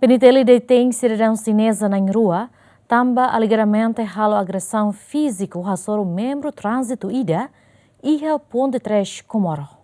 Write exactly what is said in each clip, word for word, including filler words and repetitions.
PNTL detein sidadaun xineza na'in-rua, tanba alegadamente halo agresaun fíziku hasoru membru tránzitu ida, iha Ponte Três Comoro.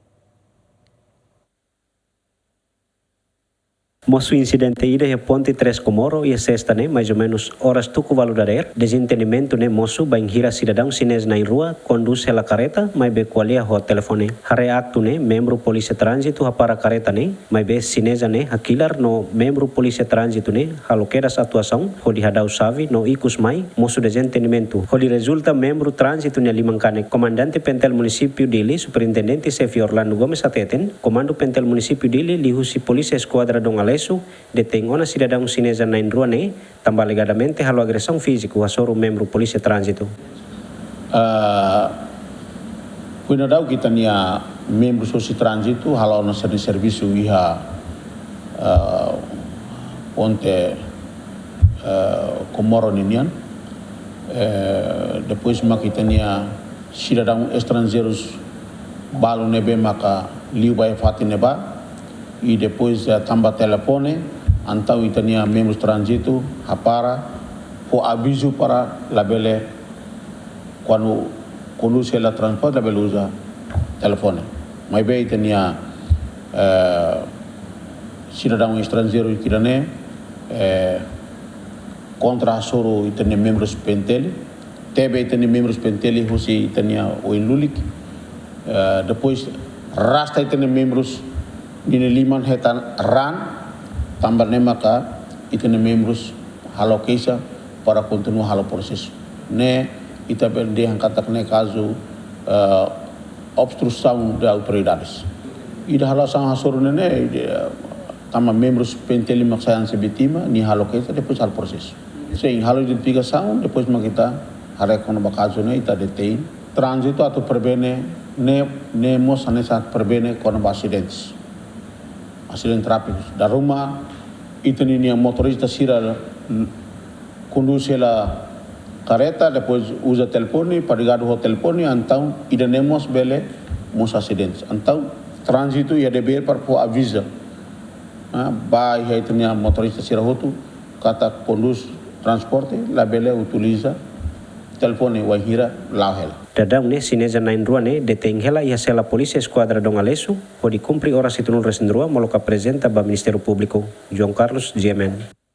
Mosu insidente ida iha Ponte Três Comoro, iha sesta ne'e, mais ou menos oras tuku ualu dadeer, dezentendimentu ne'e mosu bainhira sidadaun xineza na'in-rua kondús hela kareta, maibé ko'alia ho telefone. Haree aktu ne'e, membru polísia tránzitu hapara kareta ne'e, maibé xineza ne'e hakilar no membru polísia tránzitu ne'e halo kedas atuasaun, hodi hadau xave no ikus mai mosu dezentendimentu, hodi rezulta membru tránzitu nia liman kanek. Komandante PNTL Munisípiu Dili, Superintendente Xefe Orlando Gomes hateten, Komandu PNTL Munisípiu Dili liuhusi Polísia Eskuadra Dom Aleixo detein ona sidadaun xineza na'in-rua ne'e, tanba alegadamente halo agresaun fíziku hasoru membru polísia tránzitu. Ah, foin daudauk ita-nia membrus husi tránzitu halo ona sira-nia servisu iha, ah, Ponte, ah, Comoro ninian. Eh, depois mak ita-nia sidadaun estranjeirus balu ne'ebé maka liu ba iha fatin ne'ebá. I depois, eh, tanba telefone, entaun ita-nia membrus tránzitu hapara, fó avizu para labele kuandu kondús hela transporte labele uza telefone. Maibé ita-nia, eh, sidadaun estranjeiru ida-ne'e, eh, kontra hasoru ita-nia membrus PNTL, tebe ita-nia membrus PNTL husi ita-nia oin lulik. Eh, depois rasta ita-nia membrus ninia liman hetan raan, tanba ne'e maka ita-nia membrus halo keixa para kontinua halo prosesu. Ne'e ita bele dehan katak ne'e kazu, eh, obstrução de autoridades. Ida halo asaun hasoru ne'e ne'e, eh, tanba membrus PNTL mak sai hanesan vítima, nia halo keixa, depois halo prosesu. Sin, halo identifikasaun, depois mak ita haree kona-ba kazu ne'e, ita detein. Tránzitu atu prevene, ne'e, ne'e mós hanesan prevene kona-ba asidentes. Asidente tráfiku. Dala ruma, ita-nia motorista sira kondús hela kareta, depois uza telefone, para ligadu ho telefone, entaun ida-ne'e mós bele mosu asidentes. Entaun tránzitu iha devér para fó avizu, ah, ba iha ita-nia motorista sira hotu, katak kondús transporte labele utiliza telefone wainhira la'o hela. Daudaun ne'e, xineza na'in-rua ne'e detein hela iha sela Polísia Eskuadra Dom Aleixo, hodi kumpre oras hitunulu resin rua, molok aprezenta ba Ministériu Públiku. João Carlos, GMN.